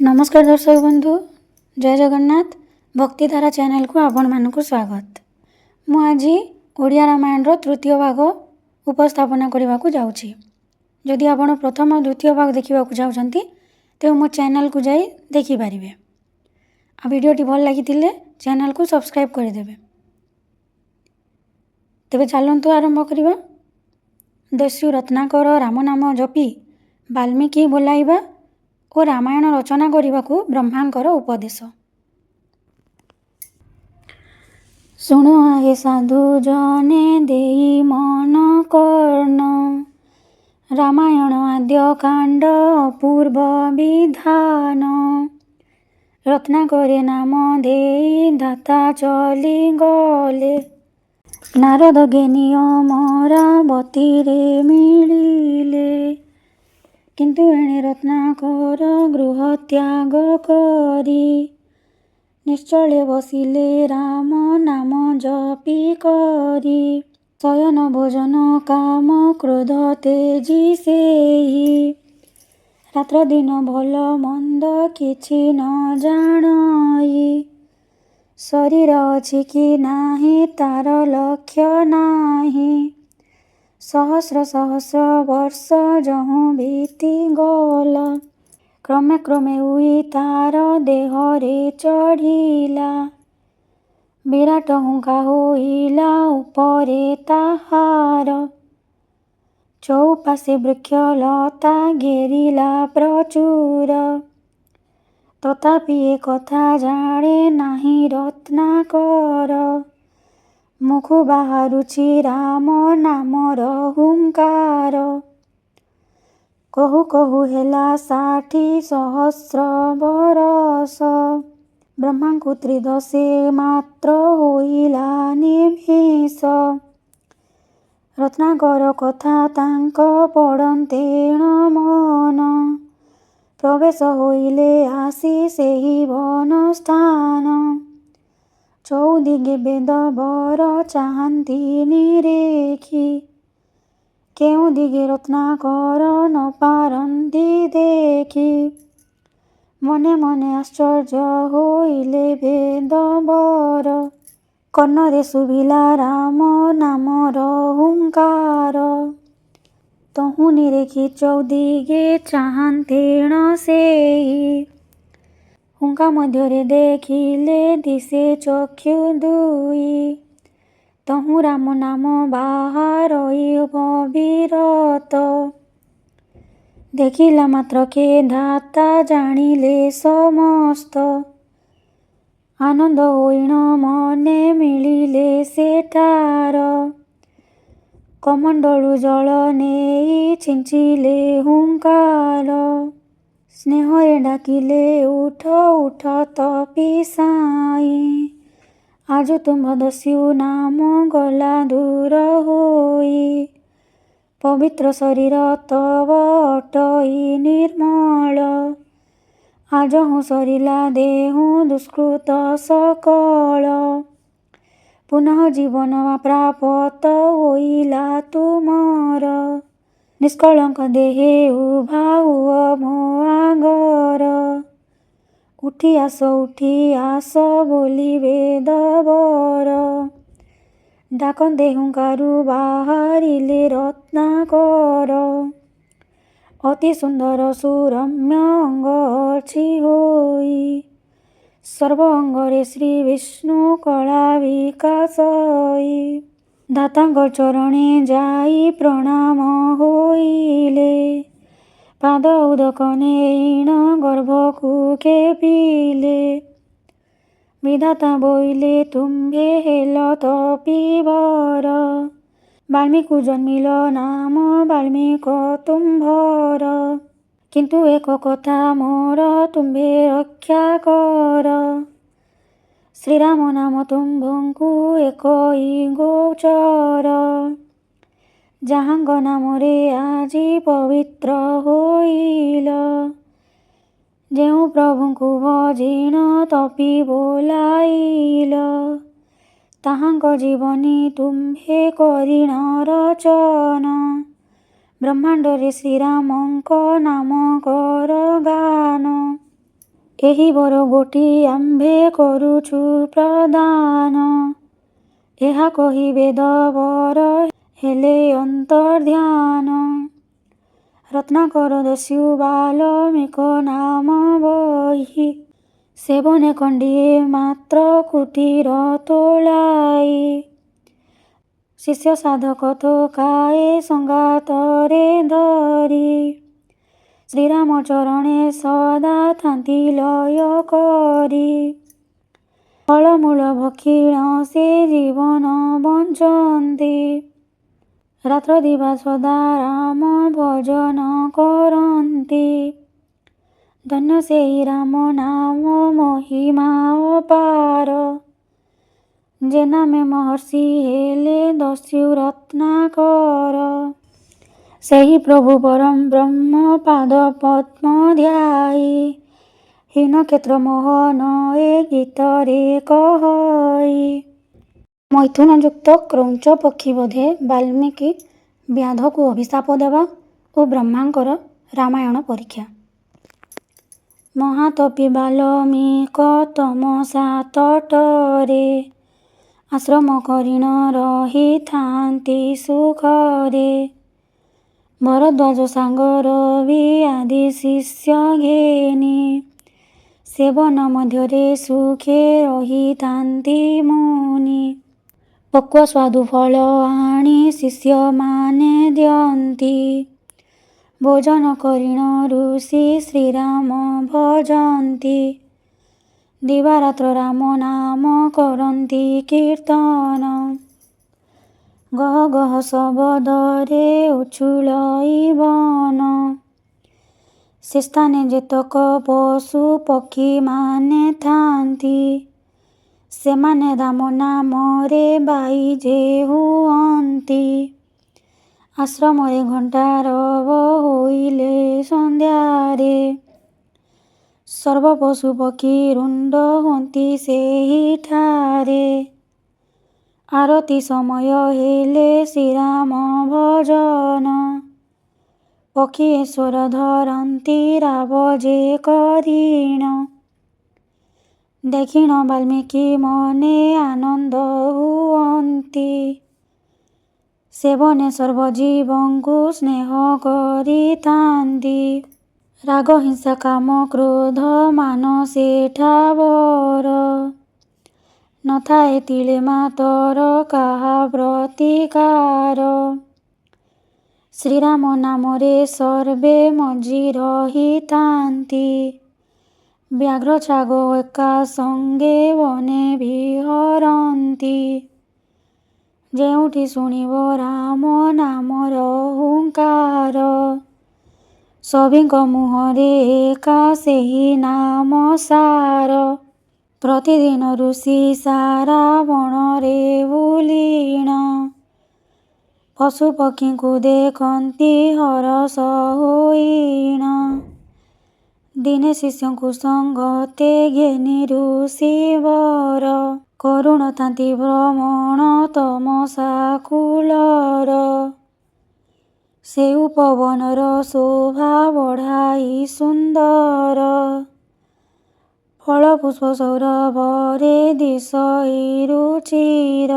ନମସ୍କାର ଦର୍ଶକ ବନ୍ଧୁ, ଜୟ ଜଗନ୍ନାଥ। ଭକ୍ତିଧାରା ଚ୍ୟାନେଲକୁ ଆପଣମାନଙ୍କୁ ସ୍ୱାଗତ। ମୁଁ ଆଜି ଓଡ଼ିଆ ରାମାୟଣର ତୃତୀୟ ଭାଗ ଉପସ୍ଥାପନା କରିବାକୁ ଯାଉଛି। ଯଦି ଆପଣ ପ୍ରଥମ ଓ ଦ୍ୱିତୀୟ ଭାଗ ଦେଖିବାକୁ ଚାହୁଁଛନ୍ତି, ତେବେ ମୋ ଚ୍ୟାନେଲକୁ ଯାଇ ଦେଖିପାରିବେ। ଆଉ ଭିଡ଼ିଓଟି ଭଲ ଲାଗିଥିଲେ ଚ୍ୟାନେଲକୁ ସବସ୍କ୍ରାଇବ୍ କରିଦେବେ। ତେବେ ଚାଲନ୍ତୁ ଆରମ୍ଭ କରିବା। ଦସ୍ୟୁ ରତ୍ନାକର ରାମ ନାମ ଜପି ବାଲ୍ମୀକି ବୋଲାଇବା ଓ ରାମାୟଣ ରଚନା କରିବାକୁ ବ୍ରହ୍ମାଙ୍କର ଉପଦେଶ। ଶୁଣ ଆହେ ସାଧୁ ଜନେ, ଦେଇ ମନ କର୍ଣ୍ଣ, ରାମାୟଣ ଆଦ୍ୟ କାଣ୍ଡ ଅପୂର୍ବ ବିଧାନ। ରତ୍ନାକରେ ନାମ ଦେଇ ଧାତା ଚଲି ଗଲେ, ନାରଦ ଘେନି ଅମରାବତୀରେ ମିଳିଲେ। କିନ୍ତୁ ଏଣେ ରତ୍ନାକର ଗୃହ ତ୍ୟାଗ କରି ନିଶ୍ଚଳେ ବସିଲେ ରାମ ନାମ ଜପି କରି। ଶୟନ ଭୋଜନ କାମ କ୍ରୋଧ ତେଜି ସେହି, ରାତ୍ର ଦିନ ଭଲ ମନ୍ଦ କିଛି ନ ଜାଣଇ। ଶରୀର ଅଛି କି ନାହିଁ ତାର ଲକ୍ଷ୍ୟ ନାହିଁ। ସହସ୍ର ସହସ୍ର ବର୍ଷ ଯହୁଁ ବିତିଗଲା, କ୍ରମେ କ୍ରମେ ଉଇ ତାର ଦେହରେ ଚଢ଼ିଲା। ବିରାଟ ହୁଙ୍କା ହୋଇଲା ଉପରେ ତାହାର, ଚଉପାଶେ ବୃକ୍ଷ ଲତା ଘେରିଲା ପ୍ରଚୁର। ତଥାପି ଏ କଥା ଜାଣେ ନାହିଁ ରତ୍ନାକର, ମୁଖୁ ବାହାରୁଛି ରାମ ନାମର ହୁଙ୍କାର। କହୁ କହୁ ହେଲା 60 ସହସ୍ର ବରଷ, ବ୍ରହ୍ମାଙ୍କୁ ତ୍ରିଦଶେ ମାତ୍ର ହୋଇଲା ନିମିଷ। ରତ୍ନାକର କଥା ତାଙ୍କ ପଡ଼ନ୍ତେଣ ମନ, ପ୍ରବେଶ ହୋଇଲେ ଆସି ସେହି ବନ ସ୍ଥାନ। ଚଉଦିଗେ ବେଦବର ଚାହାନ୍ତି ନିରେଖି, କେଉଁ ଦିଗେ ରତ୍ନାକର ନ ପାରନ୍ତି ଦେଖି। ମନେ ମନେ ଆଶ୍ଚର୍ଯ୍ୟ ହୋଇଲେ ବେଦବର, କର୍ଣ୍ଣରେ ଶୁଭିଲା ରାମ ନାମର ହୁଙ୍କାର। ତହୁଁ ନିରେଖି ଚଉଦିଗେ ଚାହାନ୍ତେଣ ସେଇ, ହୁଙ୍କା ମଧ୍ୟରେ ଦେଖିଲେ ଦିଶେ ଚକ୍ଷୁ ଦୁଇ। ତହୁଁ ରାମ ନାମ ବାହାରଇ ଅବିରତ, ଦେଖିଲା ମାତ୍ରକେ ଧାତା ଜାଣିଲେ ସମସ୍ତ। ଆନନ୍ଦ ହୋଇଣ ମନେ ମିଳିଲେ ସେଠାର, କମଣ୍ଡଳୁ ଜଳ ନେଇ ଛିଞ୍ଚିଲେ ହୁଙ୍କାର। ସ୍ନେହରେ ଡାକିଲେ, ଉଠ ଉଠ ତପି ସାଇଁ, ଆଜ ତୁମ୍ଭ ଦସ୍ୟୁ ନାମ ଗଲା ଦୂର ହୋଇ। ପବିତ୍ର ଶରୀର ତବ ଅଟଇ ନିର୍ମଳ, ଆଜହୁଁ ସରିଲା ଦେହୁଁ ଦୁଷ୍କୃତ ସକଳ। ପୁନଃ ଜୀବନ ପ୍ରାପତ ହୋଇଲା ତୁମର, ନିଷ୍କଳଙ୍କ ଦେହେ ଉଭା ହୁଅ ମୋ ଆଗର। ଉଠି ଆସ ଉଠି ଆସ ବୋଲି ବେଦବର, ଡାକନ୍ତେ ହୁଙ୍କାରୁ ବାହାରିଲେ ରତ୍ନାକର। ଅତି ସୁନ୍ଦର ସୁରମ୍ୟ ଅଙ୍ଗ ଅଛି ହୋଇ, ସର୍ବ ଅଙ୍ଗରେ ଶ୍ରୀ ବିଷ୍ଣୁ କଳା ବିକାଶଇ। ଧାତାଙ୍କ ଚରଣେ ଯାଇ ପ୍ରଣାମ ହୋଇଲେ, ପାଦ ଉଦକ ନେଇଣ ଗର୍ଭକୁ ଖେପିଲେ। ବିଧାତା ବୋଇଲେ, ତୁମ୍ଭେ ହେଲ ତପିବର, ବାଲ୍ମୀକୁ ଜନ୍ମିଲ ନାମ ବାଲ୍ମୀକ ତୁମ୍ଭର। କିନ୍ତୁ ଏକ କଥା ମୋର ତୁମ୍ଭେ ରକ୍ଷା କର, ଶ୍ରୀରାମ ନାମ ତୁମ୍ଭଙ୍କୁ ଏକଇ ଗୋଚର। ଯାହାଙ୍କ ନାମରେ ଆଜି ପବିତ୍ର ହୋଇଲ, ଯେଉଁ ପ୍ରଭୁଙ୍କୁ ଭଜିଣ ତପି ବୋଲାଇଲ, ତାହାଙ୍କ ଜୀବନୀ ତୁମ୍ଭେ କରିଣ ରଚନ। ବ୍ରହ୍ମାଣ୍ଡରେ ଶ୍ରୀରାମଙ୍କ ନାମ କର ଗାନ। ଏହି ବର ଗୋଟି ଆମ୍ଭେ କରୁଛୁ ପ୍ରଦାନ। ଏହା କହି ବେଦବର ହେଲେ ଅନ୍ତର୍ଧ୍ୟାନ। ରତ୍ନାକର ଦସ୍ୟୁ ବାଲ୍ମୀକ ନାମ ବହି ସେ ବନେ ଖଣ୍ଡିଏ ମାତ୍ର କୁଟୀର ତୋଳାଇ। ଶିଷ୍ୟ ସାଧକ ଥୋକାଏ ସଙ୍ଗାତରେ ଧରି ଶ୍ରୀରାମ ଚରଣେ ସଦା ଥାନ୍ତି ଲୟ କରି। ଫଳମୂଳ ଭକ୍ଷିଣ ସେ ଜୀବନ ବଞ୍ଚନ୍ତି। ରାତ୍ର ଦିବା ସଦା ରାମ ଭଜନ କରନ୍ତି। ଧନ୍ୟ ସେହି ରାମ ନାମ ମହିମା ଅପାର। ଯେ ନାମେ ମହର୍ଷି ହେଲେ ଦସ୍ୟୁ ରତ୍ନାକର। ସେହି ପ୍ରଭୁ ପରମ ବ୍ରହ୍ମ ପାଦ ପଦ୍ମ ଧ୍ୟାୟି ହୀନ କ୍ଷେତ୍ର ମୋହନ ଏ ଗୀତରେ କହଇ। ମୈଥୁନଯୁକ୍ତ କ୍ରୌଞ୍ଚ ପକ୍ଷୀ ବଧେ ବାଲ୍ମୀକି ବ୍ୟାଧକୁ ଅଭିଶାପ ଦେବା ଓ ବ୍ରହ୍ମାଙ୍କର ରାମାୟଣ ପରୀକ୍ଷା। ମହାତପୀ ବାଲ୍ମୀକ ତମସା ତଟରେ ଆଶ୍ରମ କରିଣ ରହିଥାନ୍ତି ସୁଖରେ। ଭରଦ୍ୱାଜ ସାଙ୍ଗ ରବି ଆଦି ଶିଷ୍ୟ ଘେନି ସେ ବନ ମଧ୍ୟରେ ସୁଖେ ରହିଥାନ୍ତି ମୁନି। ପକ୍ୱ ସ୍ୱାଦୁ ଫଳ ଆଣି ଶିଷ୍ୟମାନେ ଦିଅନ୍ତି। ଭୋଜନ କରିଣ ଋଷି ଶ୍ରୀରାମ ଭଜନ୍ତି। ଦିବାରାତ୍ର ରାମ ନାମ କରନ୍ତି କୀର୍ତ୍ତନ। ଗହ ଗହ ଶବଦରେ ଉଛୁଳଇ ବନ। ସେ ସ୍ଥାନେ ଯେତକ ପଶୁ ପକ୍ଷୀମାନେ ଥାନ୍ତି ସେମାନେ ରାମ ନାମରେ ବାଇଜେ ହୁଅନ୍ତି। ଆଶ୍ରମରେ ଘଣ୍ଟାରବ ହୋଇଲେ ସନ୍ଧ୍ୟାରେ ସର୍ବ ପଶୁ ପକ୍ଷୀ ରୁଣ୍ଡ ହୁଅନ୍ତି ସେହିଠାରେ। ଆରତି ସମୟ ହେଲେ ଶ୍ରୀରାମ ଭଜନ ପକ୍ଷୀଏ ସ୍ୱର ଧରନ୍ତି ରାବ ଯେ କରିଣ। ଦେଖିଣ ବାଲ୍ମୀକି ମନେ ଆନନ୍ଦ ହୁଅନ୍ତି। ସେ ବନେ ସର୍ବଜୀବଙ୍କୁ ସ୍ନେହ କରିଥାନ୍ତି। ରାଗ ହିଂସା କାମ କ୍ରୋଧ ମାନ ସେଠାବର ନଥାଏ ତିଳେ ମାତର କାହା ପ୍ରତିକାର। ଶ୍ରୀରାମ ନାମରେ ସର୍ବେ ମଜ୍ଜି ରହିଥାନ୍ତି। ବ୍ୟାଘ୍ର ଛାଗ ଏକା ସଙ୍ଗେ ବନେ ବିହରନ୍ତି। ଯେଉଁଠି ଶୁଣିବ ରାମ ନାମର ହୁଙ୍କାର ସଭିଙ୍କ ମୁହଁରେ ଏକା ସେହି ନାମ ସାର। ପ୍ରତିଦିନ ଋଷି ସାରା ବଣରେ ବୁଲିଣ ପଶୁପକ୍ଷୀଙ୍କୁ ଦେଖନ୍ତି ହରଷ ହୋଇଣ। ଦିନେ ଶିଷ୍ୟଙ୍କୁ ସଙ୍ଗତେ ଘେନି ଋଷିବର କରୁଣ ଥାନ୍ତି ଭ୍ରମଣ ତମସା କୂଳର। ସେ ଉପବନର ଶୋଭା ବଢ଼ାଇ ସୁନ୍ଦର। ଫଳ ପୁଷ୍ପ ସୌରଭରେ ଦିଶଇ ରୁଚିର।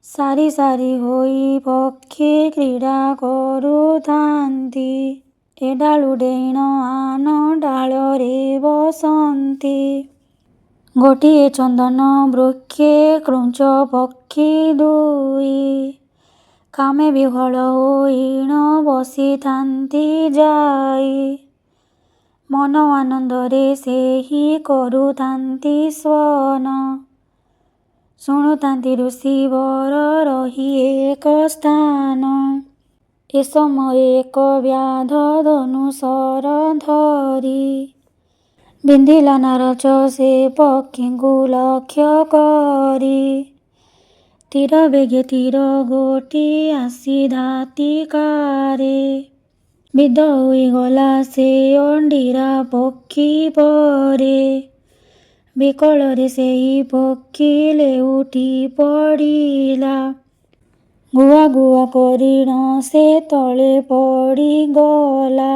ସାରି ସାରି ହୋଇ ପକ୍ଷୀ କ୍ରୀଡ଼ା କରୁଥାନ୍ତି। ଏ ଡାଳୁ ଡେଇଁଣ ଆନ ଡାଳରେ ବସନ୍ତି। ଗୋଟିଏ ଚନ୍ଦନ ବୃକ୍ଷେ କ୍ରୌଞ୍ଚ ପକ୍ଷୀ ଦୁଇ କାମେ ବିହ୍ୱଳ ହୋଇଣ ବସିଥାନ୍ତି ଯାଇ। ମନ ଆନନ୍ଦରେ ସେହି କରୁଥାନ୍ତି ସ୍ୱନ। ଶୁଣୁଥାନ୍ତି ଋଷିବର ରହି ଏକ ସ୍ଥାନ। ଏ ସମୟେ ଏକ ବ୍ୟାଧ ଧନୁଶର ଧରି ବିନ୍ଧିଲା ନାରଚ ସେ ପକ୍ଷୀଙ୍କୁ ଲକ୍ଷ୍ୟ କରି। ତୀର ବେଗେ ତୀର ଗୋଟି ଆସି ଧାତିକାରେ ବିଦ୍ଧ ହୋଇଗଲା ସେ ଅଣ୍ଡିରା ପକ୍ଷୀ ପରେ। ବିକଳରେ ସେହି ପକ୍ଷୀ ଲେଉଟି ପଡ଼ିଲା। ଗୁଆ ଗୁଆ କରିଣ ସେ ତଳେ ପଡ଼ିଗଲା।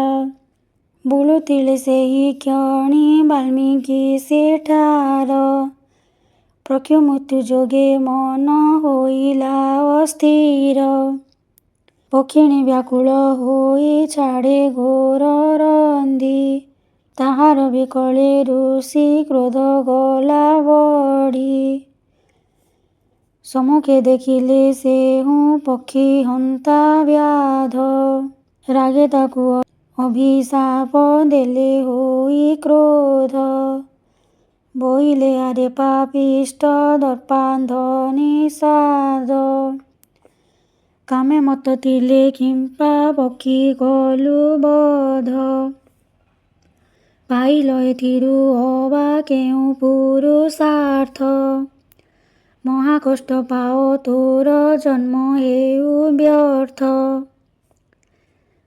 ବୁଲୁଥିଲେ ସେହି କ୍ଷଣି ବାଲ୍ମୀକି ସେଠାର। ପକ୍ଷୀ ମୃତ୍ୟୁ ଯୋଗେ ମନ ହୋଇଲା ଅସ୍ଥିର। ପକ୍ଷିଣୀ ବ୍ୟାକୁଳ ହୋଇ ଛାଡ଼େ ଘୋର ରନ୍ଧି। ତାହାର ବିକଳେ ଋଷି କ୍ରୋଧ ଗଲା ବଢ଼ି। ସମ୍ମୁଖେ ଦେଖିଲେ ସେହୁଁ ପକ୍ଷୀ ହନ୍ତା ବ୍ୟାଧ। ରାଗେ ତାକୁ ଅଭିଶାପ ଦେଲେ ହୋଇ କ୍ରୋଧ। ବୋଇଲେ ଆରେ ପାପିଷ୍ଠ ଦର୍ପାନ୍ଧ ନିଷାଦ। କାମେ ମତ୍ତ ଥିଲେ କିମ୍ପା ପକ୍ଷୀ କଲୁ ବଧ। ପାଇଲ ଏଥିରୁ ଅବା କେଉଁ ପୁରୁଷାର୍ଥ। ମହାକଷ୍ଟ ପାଅ ତୋର ଜନ୍ମ ହେଉ ବ୍ୟର୍ଥ।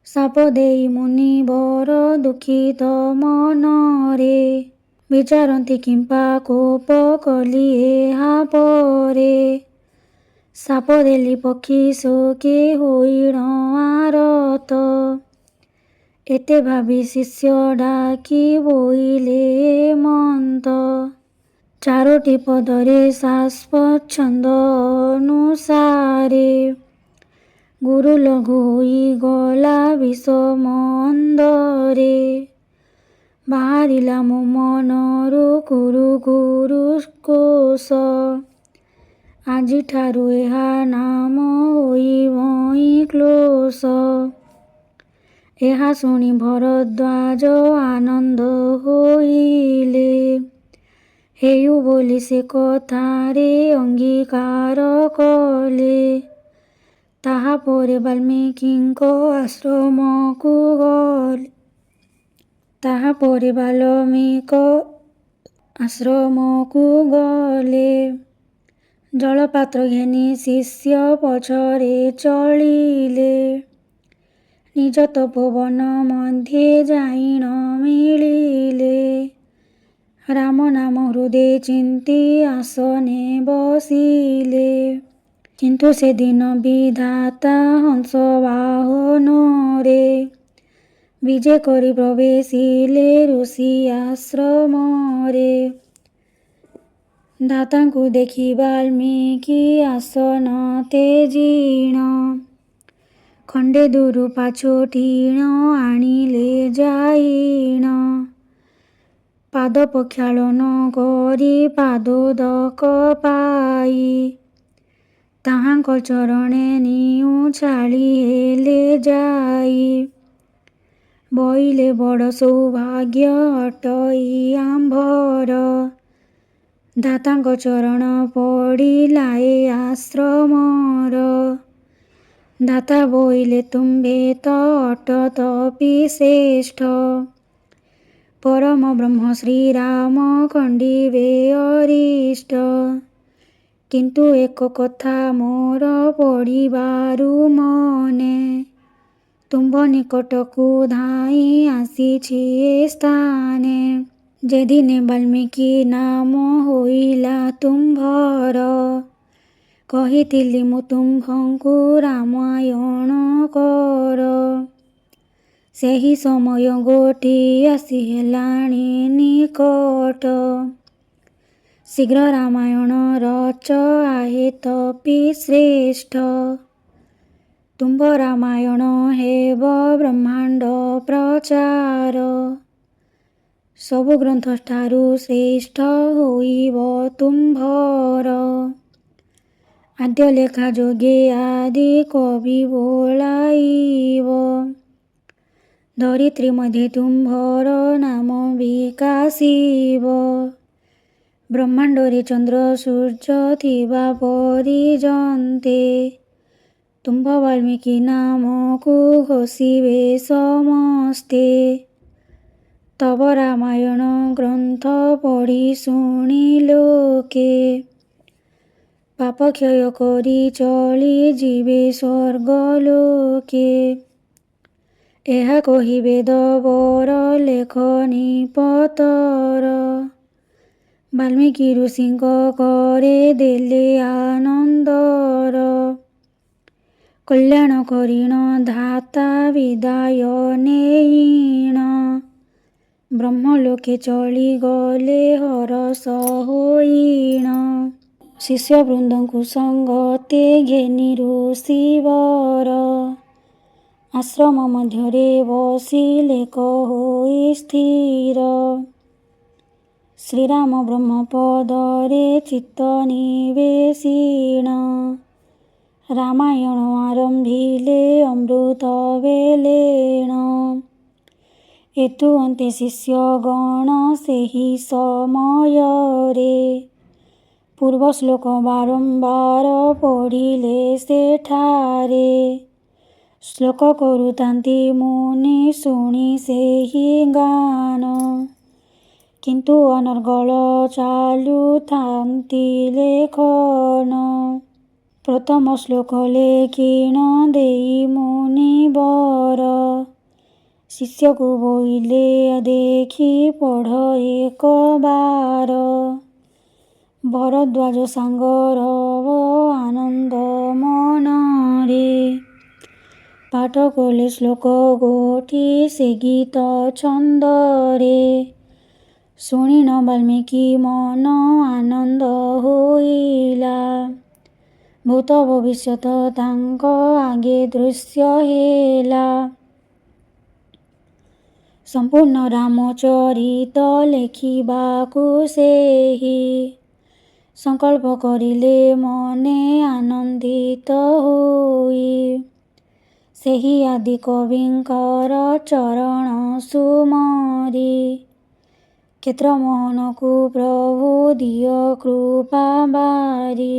ଶାପ ଦେଇ ମୁନିବର ଦୁଃଖିତ ମନରେ। ବିଚାରନ୍ତି କିମ୍ପା କୋପ କଲି ଏହା ପରେ। ଶାପ ଦେଲି ପକ୍ଷୀ ଶୋକେ ହୋଇଣ ଆରତ। ଏତେ ଭାବି ଶିଷ୍ୟ ଡାକି ବୋଇଲେ ଏମନ୍ତ। ଚାରୋଟି ପଦରେ ଶାସ୍ପ ଛନ୍ଦ ଅନୁସାରେ। ଗୁରୁ ଲଘୁ ହୋଇଗଲା ବିଷମ ଅନ୍ଧରେ। ବାହାରିଲା ମୋ ମନରୁ କୁରୁ କୁରୁ କୋଷ। ଆଜିଠାରୁ ଏହା ନାମ ହୋଇବଇଁ କ୍ଲୋଷ। ଏହା ଶୁଣି ଭରଦ୍ୱାଜ ଆନନ୍ଦ ହୋଇଲେ। ହେଉ ବୋଲି ସେ କଥାରେ ଅଙ୍ଗୀକାର କଲେ। ତାହାପରେ ବାଲ୍ମୀକିଙ୍କ ଆଶ୍ରମକୁ ଗଲେ। ତାହାପରେ ବାଲ୍ମୀକ ଆଶ୍ରମକୁ ଗଲେ। ଜଳପାତ୍ର ଘେନି ଶିଷ୍ୟ ପଛରେ ଚଳିଲେ। ନିଜ ତପୋବନ ମଧ୍ୟେ ଯାଇଣ ମିଳିଲେ। ରାମ ନାମ ହୃଦେ ଚିନ୍ତି ଆସନେ ବସିଲେ। କିନ୍ତୁ ସେଦିନ ବିଧାତା ହଂସ ବାହନରେ ବିଜେ କରି ପ୍ରବେଶିଲେ ଋଷି ଆଶ୍ରମରେ। ଧାତାଙ୍କୁ ଦେଖି ବାଲ୍ମୀକି ଆସନ ତେଜିଣ। ଖଣ୍ଡେ ଦୂରୁ ପାଛୋଟିଣ ଆଣିଲେ ଯାଇଣ। ପାଦ ପ୍ରକ୍ଷାଳନ କରି ପାଦୋଦକ ପାଇ। ତାହାଙ୍କ ଚରଣେ ନିଉଛାଳି ହେଲେ ଯାଇ। ବୋଇଲେ ବଡ଼ ସୌଭାଗ୍ୟ ଅଟଇ ଆମ୍ଭର। ଧାତାଙ୍କ ଚରଣ ପଡ଼ିଲା ଏ ଆଶ୍ରମର। ଧାତା ବୋଇଲେ ତୁମ୍ଭେ ତ ଅଟ ତପୀ ଶ୍ରେଷ୍ଠ। ପରମ ବ୍ରହ୍ମ ଶ୍ରୀରାମ ଖଣ୍ଡିବେ ଅରିଷ୍ଟ। କିନ୍ତୁ ଏକ କଥା ମୋର ପଡ଼ିବାରୁ ମନେ। ତୁମ୍ଭ ନିକଟକୁ ଧାଇଁ ଆସିଛି ଏ ସ୍ଥାନେ। ଯେଦିନେ ବାଲ୍ମୀକି ନାମ ହୋଇଲା ତୁମ୍ଭର। କହିଥିଲି ମୁଁ ତୁମ୍ଭଙ୍କୁ ରାମାୟଣ କର। ସେହି ସମୟ ଗୋଟି ଆସି ହେଲାଣି ନିକଟ। ଶୀଘ୍ର ରାମାୟଣ ରଚ ଆହେ ତପୀ ଶ୍ରେଷ୍ଠ। ତୁମ୍ଭ ରାମାୟଣ ହେବ ବ୍ରହ୍ମାଣ୍ଡ ପ୍ରଚାର। ସବୁ ଗ୍ରନ୍ଥଠାରୁ ଶ୍ରେଷ୍ଠ ହୋଇବ ତୁମ୍ଭର। ଆଦ୍ୟ ଲେଖା ଯୋଗେ ଆଦି କବି ବୋଳାଇବ। ଧରିତ୍ରୀ ମଧ୍ୟେ ତୁମ୍ଭର ନାମ ବିକାଶିବ। ବ୍ରହ୍ମାଣ୍ଡରେ ଚନ୍ଦ୍ର ସୂର୍ଯ୍ୟ ଥିବା ପରି ଯନ୍ତେ। ତୁମ୍ଭ ବାଲ୍ମୀକି ନାମକୁ ଘୋଷିବେ ସମସ୍ତେ। ତବ ରାମାୟଣ ଗ୍ରନ୍ଥ ପଢ଼ି ଶୁଣି ଲୋକେ। ପାପ କ୍ଷୟ କରି ଚଳିଯିବେ ସ୍ୱର୍ଗଲୋକେ। ଏହା କହି ବେଦବର ଲେଖନୀ ପତର। ବାଲ୍ମୀକି ଋଷିଙ୍କ କରେ ଦେଲେ ଆନନ୍ଦର। କଲ୍ୟାଣ କରିଣ ଧାତା ବିଦାୟ ନେଇଣ। ବ୍ରହ୍ମଲୋକେ ଚଳିଗଲେ ହରଷ ହୋଇଣ। ଶିଷ୍ୟବୃନ୍ଦଙ୍କୁ ସଙ୍ଗତେ ଘେନି ଋଷିବର, ଆଶ୍ରମ ମଧ୍ୟରେ ବସିଲେକ ହୋଇ ସ୍ଥିର। ଶ୍ରୀରାମ ବ୍ରହ୍ମପଦରେ ଚିତ୍ତ ନିବେଶିଣ, ରାମାୟଣ ଆରମ୍ଭିଲେ ଅମୃତ ବେଲେଣ। ଏଥୁ ଅନ୍ତେ ଶିଷ୍ୟଗଣ ସେହି ସମୟରେ, ପୂର୍ବ ଶ୍ଲୋକ ବାରମ୍ବାର ପଢ଼ିଲେ ସେଠାରେ। ଶ୍ଲୋକ କରୁଥାନ୍ତି ମୁନି ଶୁଣି ସେହି ଗାନ, କିନ୍ତୁ ଅନର୍ଗଳ ଚାଲୁଥାନ୍ତି ଲେଖନ। ପ୍ରଥମ ଶ୍ଲୋକ ଲେଖିଣ ଦେଇ ମୁନିବର, ଶିଷ୍ୟକୁ ବୋଇଲେ ଦେଖି ପଢ଼ ଏକବାର। ଭରଦ୍ୱାଜ ସାଙ୍ଗରବ ଆନନ୍ଦ ମନରେ, ପାଠ କଲେ ଶ୍ଲୋକ ଗୋଟି ସେ ଗୀତ ଛନ୍ଦରେ। ଶୁଣିଣ ବାଲ୍ମୀକି ମନ ଆନନ୍ଦ ହୋଇଲା, ଭୂତ ଭବିଷ୍ୟତ ତାଙ୍କ ଆଗେ ଦୃଶ୍ୟ ହେଲା। ସମ୍ପୂର୍ଣ୍ଣ ରାମଚରିତ ଲେଖିବାକୁ ସେହି, ସଂକଳ୍ପ କରିଲେ ମନେ ଆନନ୍ଦିତ ହୋଇ। ସେହି ଆଦି କବିଙ୍କର ଚରଣ ସୁମରି, କ୍ଷେତ୍ରମୋହନକୁ ପ୍ରଭୁ ଦିଅ କୃପା ବାରି।